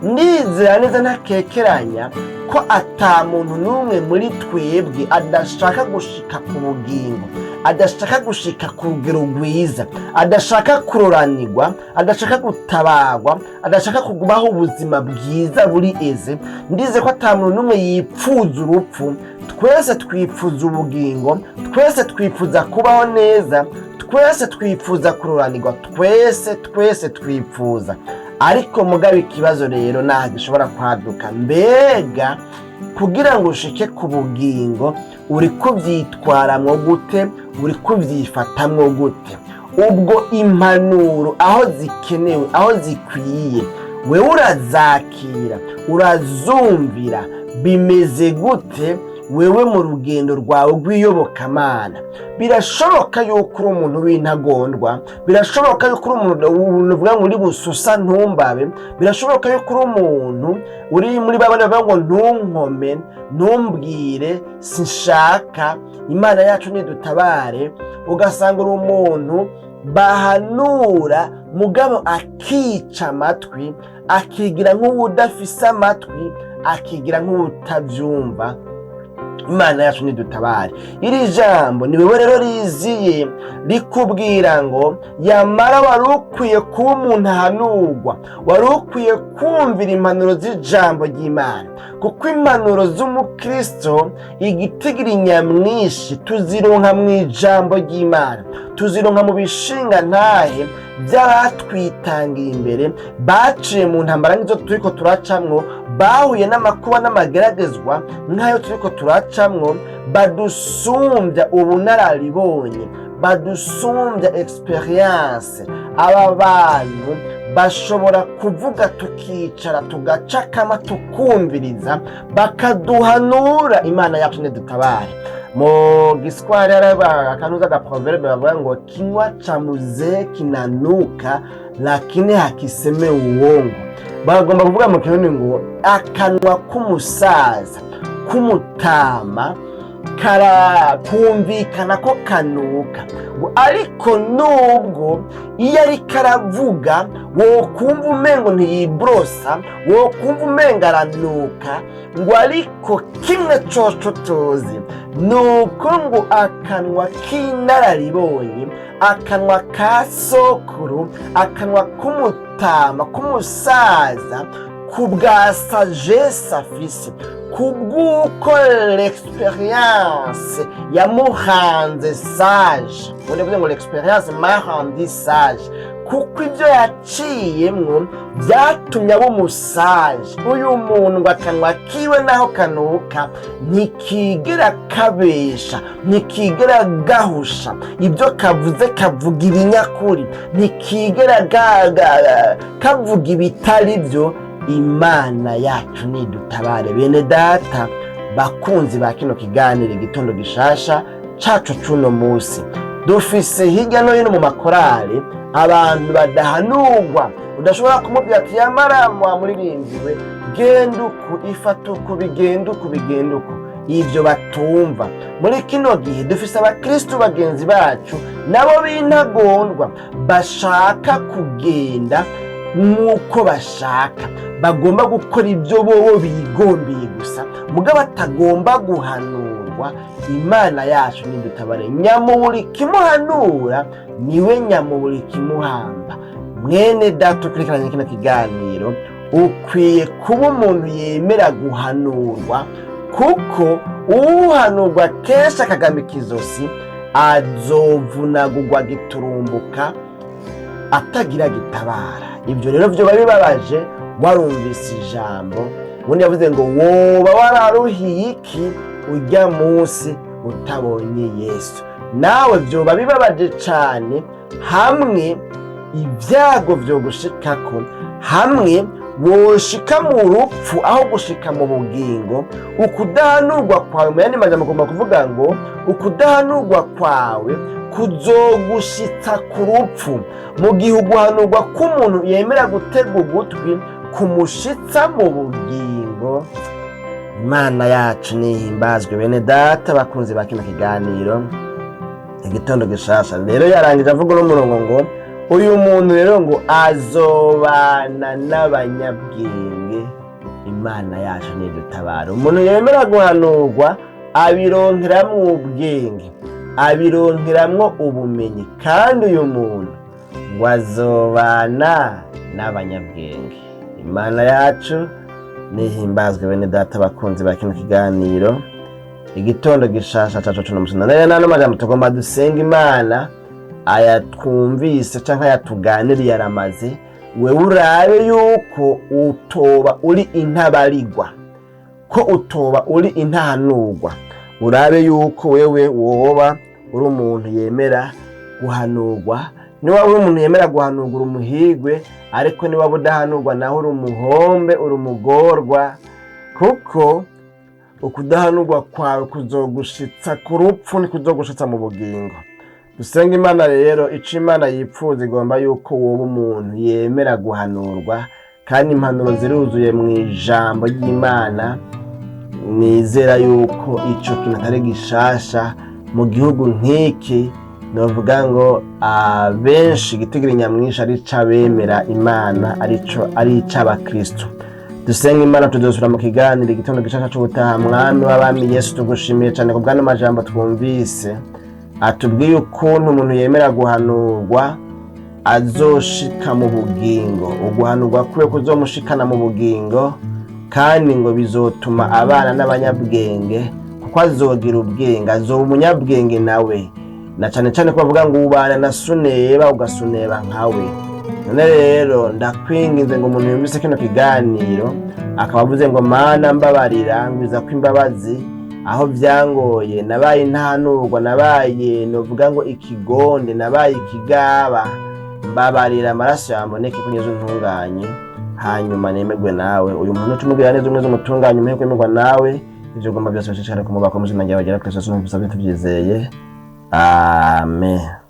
Ndizera neza ntakekeranya ko ata muntu n'umwe muri twebwe adashaka gushika ku bugingo, adashaka gushika ku rugero rwiza, adashaka kuroranirwa, adashaka gutabarwa, adashaka kugumaho ubuzima bwiza buri eze. Ndize ko ata muntu n'umwe yipfuza urupfu. Twese twifuza ubugingo, twese twifuza kubaho neza, twese twifuza kuroranirwa, twese twese twifuza. Ariko mugabo ikibazo rero naho gishobora kwaduka: mbega kugira ngo ushike ku bugingo uri kubyitwaramwo gute? Uri kubyifatamwo gute? Ubwo impanuro aho zikenewe, aho zikwiye, wewe urazakira, urazumvira? Bimeze gute wewe mu rugendo rwawe rw'iyobokamana? Birashoboka yuko uri umuntu w'intagondwa, birashoboka yuko uri umuntu uvuga ngo uri bususa ntumbabe, birashoboka yuko uri umuntu uri muri babandi bavuga ngo ntunkome, ntumbwire, sinshaka. Imana yacu nidutabare. Ugasanga uri umuntu bahanura mugabo akica amatwi, akigira nk'uwudafise amatwi, akigira nk'uwutabyumva. Imana yacu nidutabare. Iri jambo ni wewe rero riziye rikubwira ngo yamara wari ukwiye kuba umuntu ahanurwa, wari ukwiye kumvira impanuro z'ijambo ry'Imana, kuko impanuro z'umukristo igitigiri nyamwinshi tuzironka mu ijambo ry'Imana, tuzironka mu bishinga ntahe by'abatwitangiye imbere, baciye mu ntambara nk'izo turiko turacamwo, bahuye n'amakuba n'amageragezwa nk'ayo turiko turacamwo, badusumbya ubunararibonye, badusumbya expérience. Aba bantu bashobora kuvuga, tukicara tugacakama, tukumviriza, bakaduhanura. Imana yacu nidutabare. Mu Giswahili hari akanuza ga proverbe bavuga ngo "Kinywa cha mzee kinanuka lakini hakiseme uongo." Bagomba kuvuga mu Kirundi ngo akanwa k'umusaza, k'umutama, kara kumvikana ko kanuka ngo, ariko nubwo iyo ariko aravuga wokumva umengo ntiyibrosa, wokumva umengo aranuka ngo, ariko kimwe coco tuzi ni uko ngo akanwa k'inararibonye, akanwa ka sokuru, akanwa k'umutama, k'umusaza, ku bwa sagesse afise, kubw'uko l'expérience yamuhanze sage, ubundi bivuze ngo "L'expérience m'a rendu sage", kuko ibyo yaciyemwo byatumye aba umu sage. Uyu muntu ngo akanwa kiwe naho kanuka ntikigera kabesha, ntikigera gahusha. Ibyo kavuze kavuga ibinyakuri, ntikigera kavuga ibitari byo. Imana yacu nidutabare. Bene data bakunzi ba kino kiganiro Igitondo Gishasha cacu cuno musi, dufise hirya no hino mu makorali abantu badahanurwa. Udashobora kumubwira ati yamara muririmbiwe, genda uku, ifata uku, bigenda uku, bigenda uku. Ibyo batumva. Muri kino gihe dufise abakristu bagenzi bacu nabo b'intagondwa, bashaka kugenda nk'uko bashaka, bagomba gukora ibyo bobo bigombiye gusa, mugabo batagomba guhanurwa. Imana yacu nidutabare. Nyamuburi kimuhanura niwe nyamuburi kimuhamba. Mwene data ukurikiranye kino kiganiro, ukwiye kuba umuntu yemera guhanurwa, kuko uhanurwa kenshi akagamika izosi azovunagurwa giturumbuka atagira gitabara. Ibyo rero byoba bibabaje warumvise ijambo. Ubundi yavuze ngo woba wararuhiye iki ujya munsi utabonye Yesu? Nawe byoba bibabaje cyane hamwe ibyago byo gushikako, hamwe woshika mu rupfu aho gushika mu bugingo. Ukudahanurwa kwawe, mu yandi majambo agomba kuvuga ngo ukudahanurwa kwawe kuzogushitsa ku rupfu, mu gihe uguhanurwa k'umuntu yemera gutega ugutwi kumushitsa mu bugingo. Imana yacu nihimbazwe. Bene data bakunzi ba kino kiganiro Igitondo Gishasha, rero yarangije avuga n'umurongo ngo Uyu muntu rero ngo azobana n'abanyabwenge. Imana yacu nidutabara. Umuntu yemera guhanurwa abironkeramwo ubwenge, abironkeramwo ubumenyi, kandi uyu muntu ngo azobana n'abanyabwenge. Imana yacu nihimbazwe. Bene data bakunzi ba kino kiganiro, igitondo gishasha cacu cuno musi, none nano majambo tugomba dusenga Imana aya twumvise canke aya tuganiriye aramaze. Wewe urabe yuko utoba uri intabarigwa, ko utoba uri intahanurwa. Urabe yuko wewe woba uri umuntu yemera guhanurwa. Niba uri umuntu yemera guhanurwa, uri umuhigwe, ariko niba udahanurwa naho uri umuhombe, uri umugorwa, kuko ukudahanurwa kwawe kuzogushitsa ku rupfu, ntikuzogushitsa mu bugingo. Dusenga Imana rero. Ico Imana yipfuza, igomba yuko woba umuntu yemera guhanurwa, kandi impanuro ziruzuye mu ijambo ry'Imana. Nizera yuko ico kintu atari gishasha mu gihugu nk'iki. Novuga ngo abenshi igitigiri nyamwinshi ari c'abemera Imana, arico ari ic'abakristo. Dusenga Imana, tuzosubira mu kiganiro igitondo gishasha c'ubutaha. Mwami w'abami Yesu, tugushimiye cane ku bw'ano majambo twumvise atubwiye ukuntu umuntu yemera guhanurwa azoshika mu bugingo, uguhanurwa kwiwe kuzomushikana mu bugingo, kandi ngo bizotuma abana n'abanyabwenge, kuko azogira ubwenge, azoba umunyabwenge nawe, na cane cane ko bavuga ngo ubana na suneba ugasuneba nkawe. None rero ndakwinginze ngo umuntu yumvise kino kiganiro akaba avuze ngo: "Mana mbabarira, ngwiza ko imbabazi aho byangoye, nabaye intahanurwa, nabaye novuga ngo ikigonde, nabaye ikigaba, mbabarira, amaraso yamboneke kunyeza untunganye, hanyuma nemerwe nawe." Uyu muntu ucumubwira neza umwe umutunganye, umuhe kwemerwa nawe. Ivyo ugomba byose bishishikare kumubaka mu izina ryawe ryera Kristo, bisabye tubyizeye, amen.